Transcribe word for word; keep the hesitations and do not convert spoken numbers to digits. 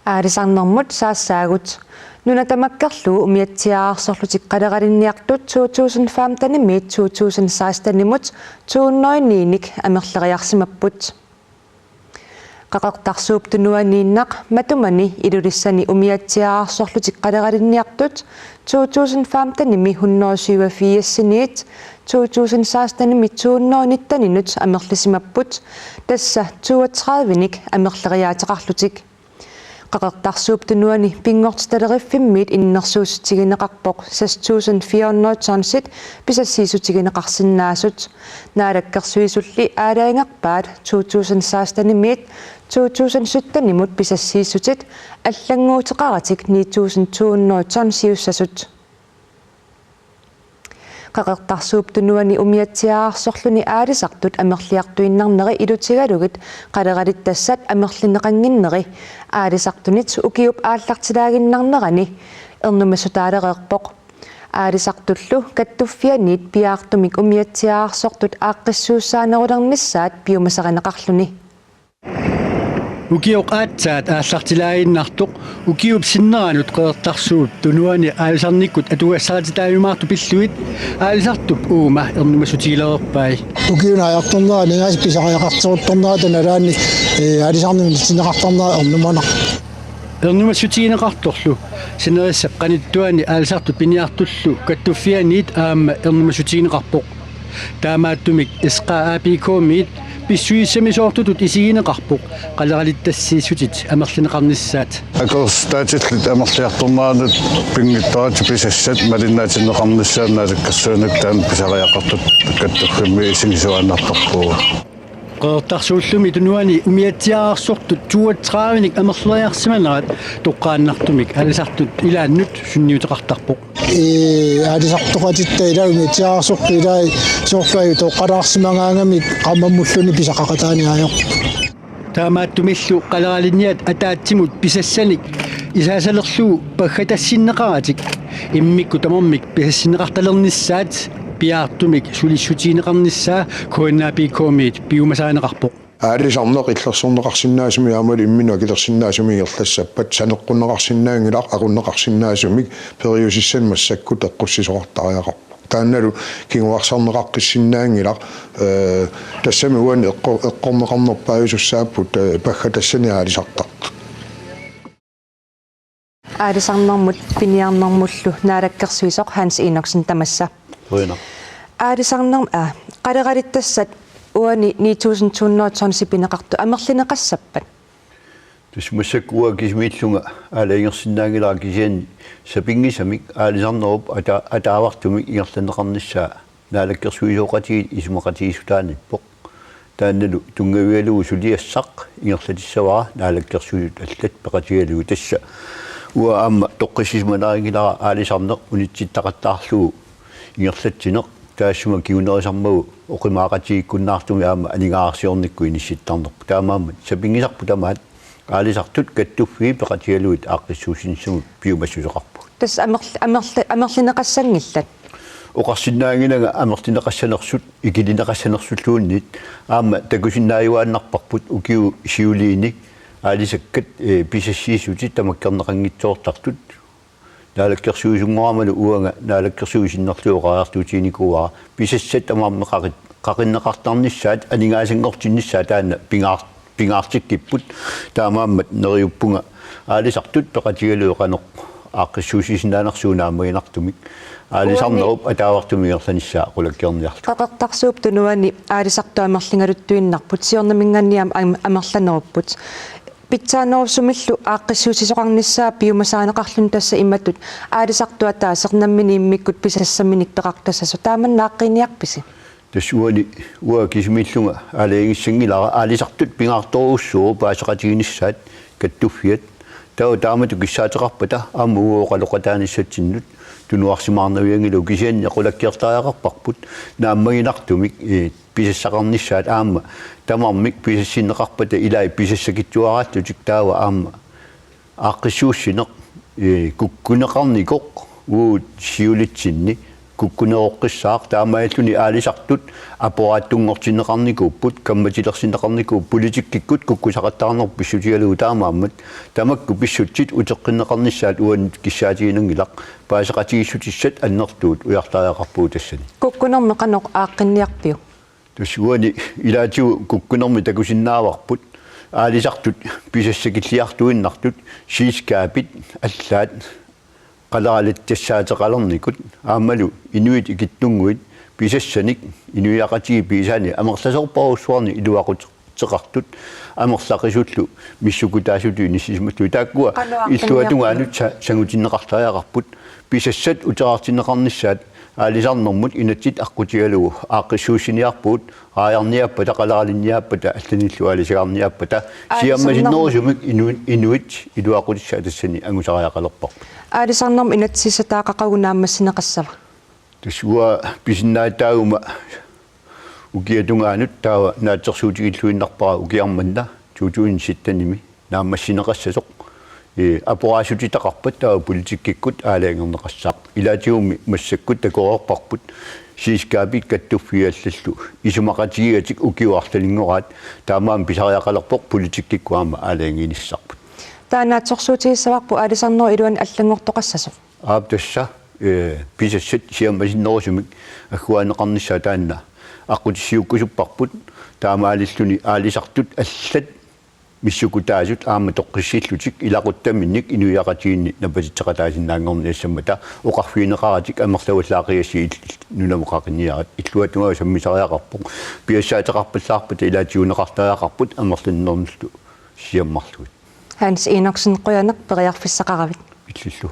Aalisarnermut saassaagut. Nuna tamakkerlugu umiatsiaarsorlutik qaleralinniartut to tusind femtenimiit to tusind sekstenimut to hundrede niinik amerleriarsimapput. Qaqortarsuup Tunuaniinnaq matumani Ilulissani umiatsiaarsorlutik qaleralinniartut to tusind femtenimi hundrede syvogfirsiniit to tusind sekstenimi to hundrede nitteninut amerlisimapput, tassa toogtredivenik amerleriaateqarlutik. Qaqortarsuup Tunuani Pinngortitaleriffimmiit innersuussutigineqarpoq seks tusind fire hundrede tonsit pisassiissutigineqarsinnaasut. Naalakkersuisulli aalajangerpaat to tusind sekstenimiit to tusind syttenimut pisassiissutit allannguuteqaratik ni tusind to hundrede tonsiussasut. Qaqortarsuup Tunuani umiatsiaarsorluni aalisartut amerliartuinnarneri ilutigalugit qaleralittassat amerlineqannginneri aalisartunit ukiup aallartilaaginnarnerani ernumassutaalereerpoq. Aalisartullu kattuffianniit piaartumik umiatsiaarsortut aaqqissuussaanerulernissaat piumasarineqarluni. Ukioq aatsaat aallartilaaginnartoq ukiup sinneranut Qeqertarsuup Tunuani aalisarnikkut atugassarititaajumaartut pillugit aalisartup uuma ernumassutigilereerpai. Ukiup naajartornera aningaasat pisariaqarteruttornerata nalaanni, ee, aalisarnermut sinneqartarnera ernumanaq. Ernumassutigineqartorlu sinerissap qanittuani aalisartut piniartullu kattuffianniit aamma ernumassutigineqarpoq. Taamaattumik S K A B K-miit pissusissamisoortutut isigineqarpoq qaleralittassiissutit amerlineqarnissaat. Akerliussutaatillit amerliartorneranut pinngitsooratik pisassat malinnaatinneqarnissaat naalakkersuinermi taanna pisariaqartut kattuffimmi isigisuaannartarpugut. Qeqertarsuullumi Tunuani umiatsiaarsortut toogtredivenik amerleriarsimanerat toqqaannartumik aalisartut ilaannut sunniuteqartarpoq. Ee, aalisartoqatitta ilaa umiatsiaarsortut ilaa soorlu ajutoqqalaarsimagaangamik qaammammulluunniit pisaqaqataaniaajoq. Taamaattumillu qaleralinniat ataatsimut pisassanik isaasalerlugu paggatassinneqaratik immikkut tamarmik pisassinneqartalernissaat piaartumik sulissutigineqarnissaa K N A B K-miit piumasarineqarpoq. Aalisarneq illersorneqarsinnaasumik aammalu imminut akilersinnaasumik ingerlassappat saneqqunneqarsinnaanngilaq, aqunneqarsinnaasumik periusissanik massakkut eqqussisoqartariaqarpoq. Taannalu kinguarsarneqaqqissinnaanngilaq, ee, tassami uani eqqor-, eqqorneqarnerpaajussussaapput, ee, paggatassanik aalisartartut. Aalisarnermut piniarnermullu naalakkersuisoq Hans Enoksen tamassa. Qujanaq. Aalisarnerm-, aa, qaleralittassat uani ni tusind to hundrede tonsit pineqartut amerlineqassappat? Tassa massakkut uanga kisimiillunga aalajangersinnaanngilara kisianni sapinngisamik aalisarnerup ata-, ataavartumik ingerlanneqarnissaa naalakkersuisooqatigiit isumaqatigiissutaanippoq. Taannalu tunngavigalugu suliassaq ingerlatissavara naalakkersuisut allat peqatigalugit, tassa uanga aamma toqqissisimanarinngilara aalisarneq unitsittaqattaarlugu ingerlatsineq taassuma kingunerisarmagu oqimaaqatigiikkunnaartumik aamma aningaasarsiornikkut inissittarnerput. Taamaammat sapinngisarput tamaat aalisartut kattuffii peqatigalugit aaqqissuussinissamut piumassuseqarpugut. Tassa amerl-, amerl-, amerlineqassanngillat? Oqarsinnaanngilanga amerlineqassanersut, ikilineqassanersulluunniit, aamma takusinnaajuaannarparput ukiut siuliini aalisakkat, ee, pisassiissutit tamakkerneqanngitsoortartut. Naalakkersuisunngoramali uanga naalakkersuisut sinnerlugit oqariartuutiginikuuara pisassat tamarmik qaqit-, qaqinneqartarnissaat aningaasanngortinnissaat taanna pingaar-, pingaartikkipput. Taamaammat neriuppunga aalisartut peqatigalugit qanoq aaqqissuussisinnaanersugut naammaginartumik aalisarnerup ataavartumik ingerlanissaa qulakkeerniarlugu. Qaqortarsuup Tunuani aalisartut amerligaluttuinnarput, siornaminngaanniit aamma am-, amerlanerupput. Pitsaanerusumillu aaqqissuussisoqarnissaa piumasarineqarluni tassa imatut aalisartut ataaseq nammineq immikkut pisassaminik peqartassasoq, taamannak aaqqiiniarpisi? Tassa uani uanga kisimiillunga aalajangissanngilara aalisartut pingaartorujussuuvoq paaseqatiginissaat kattuffiat. Taava taamatut kissaateqarpata aamma uagut oqaloqataanissatsinnut tunuarsimaarnavianngilaq, kisianni qulakkeertariaqarparput naammaginartumik, ee, pisassaqarnissaat aamma tamarmik pisassinneqarpata ilai pisassakitsuaraatsutik taava aamma aaqqissuussineq, ee, kukkuneqarnikoq uagut siulitsinni kukkuneroqqissaaq, taamaalilluni aalisartut aporaattunngortinneqarnikuupput, kammatilersinneqarnikuupput, politikkikkut kukkusaqattaarneq pissutigalugu taamaammat, tamakku pissutsit uteqqinneqarnissaat uannut kissaatiginanngilaq, paaseqatigiissutissat annertuut ujartariaqarpugut tassani. Kukkunermi qanoq aaqqinniarpiuk? Tassa uani ilaatigut kukkunermi takusinnaavarput, aalisartut pisassakilliartuinnartut, selskabit allaat qaleralatsassaateqalernikut, aammalu inuit ikittunnguit pisassanik inuiaqatigiit pigisaannik amerlasoorparujussuarnik iluaquteqartut amerlaqisullu missukutaasutut inissisimallutik. Taakkua illuatungaanut sa-, sangutinneqartariaqarput, pisassat uterartinneqarnissaat aalisarnermut inatsit aqqutigalugu aaqqissuussiniarpugut, raajarniaappata, qaleralinniaappata, allanillu aalisagarniaappata, siammasinnerusumik inu-, inuit iluaqutissaat tassani angusariaqalerparput. Aalisarnermut inatsisissataaq qaqugu naammassineqassava? Tassa uanga pisinnaatitaaguma ukiatungaanut taava naatsorsuutigilluinnarpara ukiaq manna to tusind syttenimi naammassineqassasoq. Ee, aporaassutitaqarpat taava politikkikkut aalajangerneqassaaq. Ilaatigummi massakkut takoreerparput selskabit kattuffiit allallu isumaqatigiigatik ukioq arlalinngoraat, taamaammat pisariaqalerpoq politikkikkut aamma aalajangiinissarput. Taava naatsorsuutigissavarput aalisarnerup iluani allanngortoqassasoq? Aap, tassa, ee, pisassat siammasinnerusumik agguaanneqarnissaat taanna aqqutissiuukkusupparput, taamaalilluni aalisartut allat missukutaasut aamma toqqissillutik ilaquttaminnik inuiaqatigiinni napatitseqataasinnaanngorniassammata, oqarfigineqaratik amerlavallaaqigasi il-, il-, nunamut qaqiniarit. Illuatungaanut sammisariaqarpoq, piassaateqarpallaarpata ilaatigut neqartariaqarput amerlanermullu siammarlugit. Hans Enoksen, qujanaq periarfissaqaravit. Illillu.